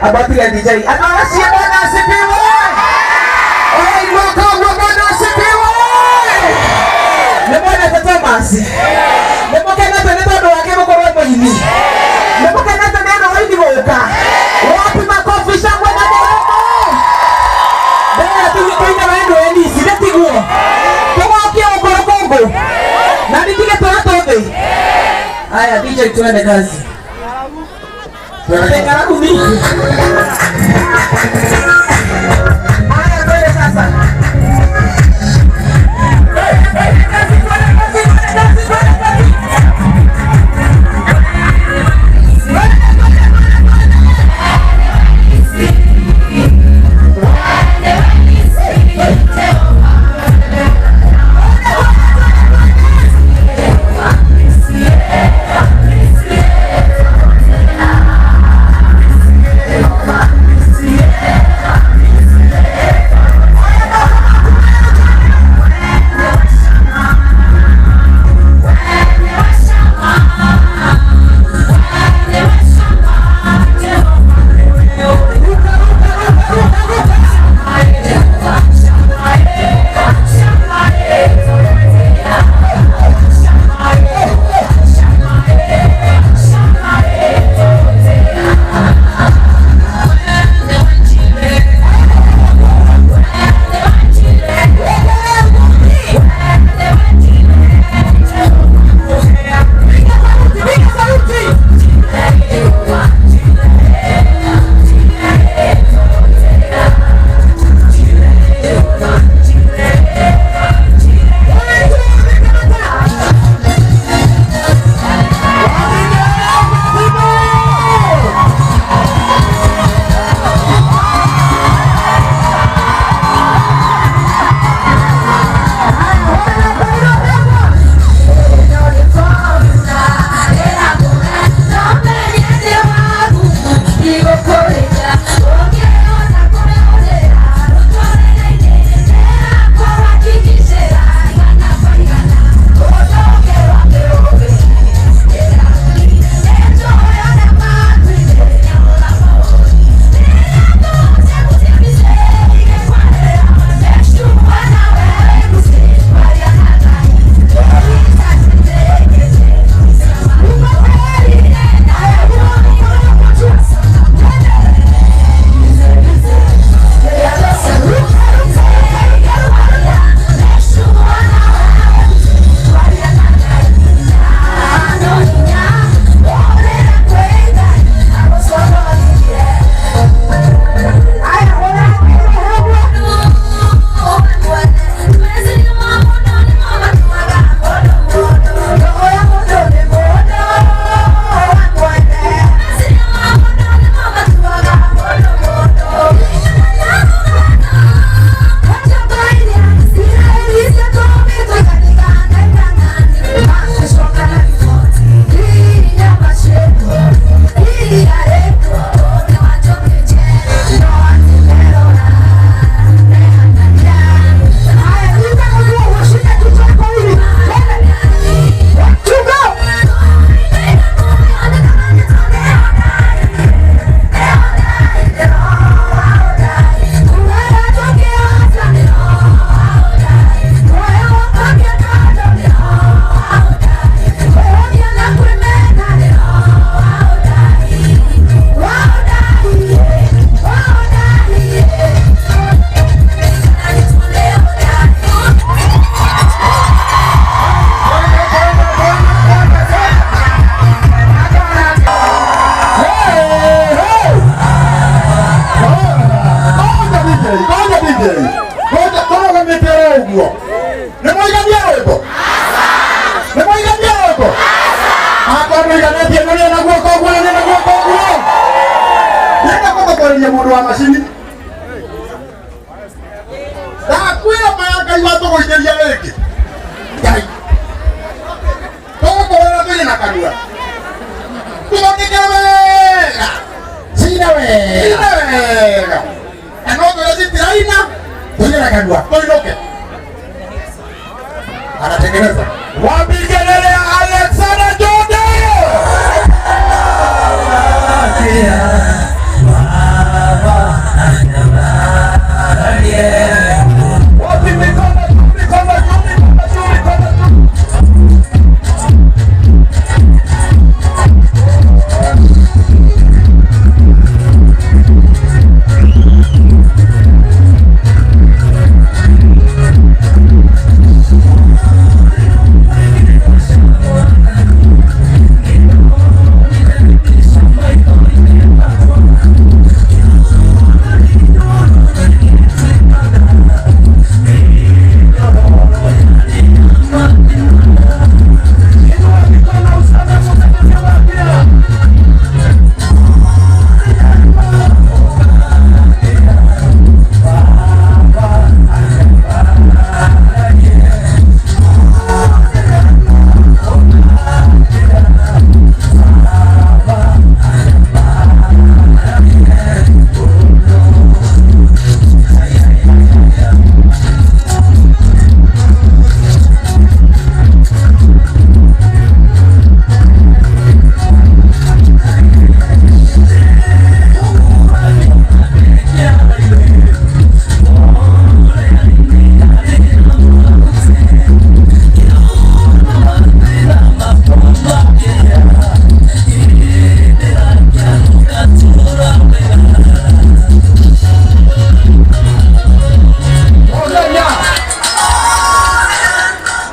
Abatile DJ. Andũ acio Bwana asifiwe. Oigua koguo Bwana asifiwe. Nĩ mwendete Thomas. Nĩ mũkenete nĩ tondũ wake gũkorwo mũini. Nĩ mũkenete nĩ ũndũ wa ini gũka. Wapi makofi shangwe na nderemo. Mbere tũine wendo enisi nĩ tiguo. Tũgokie ũkũrũ kũngũ. Na nitige tũratũ thĩ. Aya DJ tuende kazi. Ngaragu mingi. Aya twende sasa. Kazi, twende kazi, twende kazi, twende kazi. Twende, twende, twende, twende. Ruka, ruka, ruka, ruka, ruka. Piga sauti, piga sauti. Haya, ruka kwa nguvu, shika kichwa chako hivi. Twende. Two go. Ngoja DJ, ngoja DJ. Ngoja tũrũgamĩte oro ũguo. Nĩ mwaigania rwĩmbo? Nĩ mwaigania rwĩmbo? Akorwo mũiganĩtie nyonia na guoko ũguo, nyonia na guoko ũguo. Ndĩrenda kũmũkũrĩria mũndũ wa macini. Ndakwĩra maya Ngai watũgũithĩria rĩngĩ. Ngai. Tũgũkũrĩra tũrĩ na kanua. Tũthondeke wega. Cina wega. Cina wega. Na no twĩre citiraina Tũine na kanua. tũinũke. Anatengeneza. Wapi kelele ya Alexander Jordan? Yeah.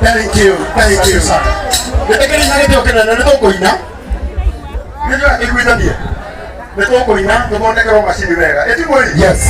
Thank you, thank you. Gĩtĩkĩri na gĩtĩo kĩnene nĩ tũkũina. Nĩ iguithanie. Nĩ tũkũina tũthondekerwo macini wega. Ĩti mwĩri. Yes.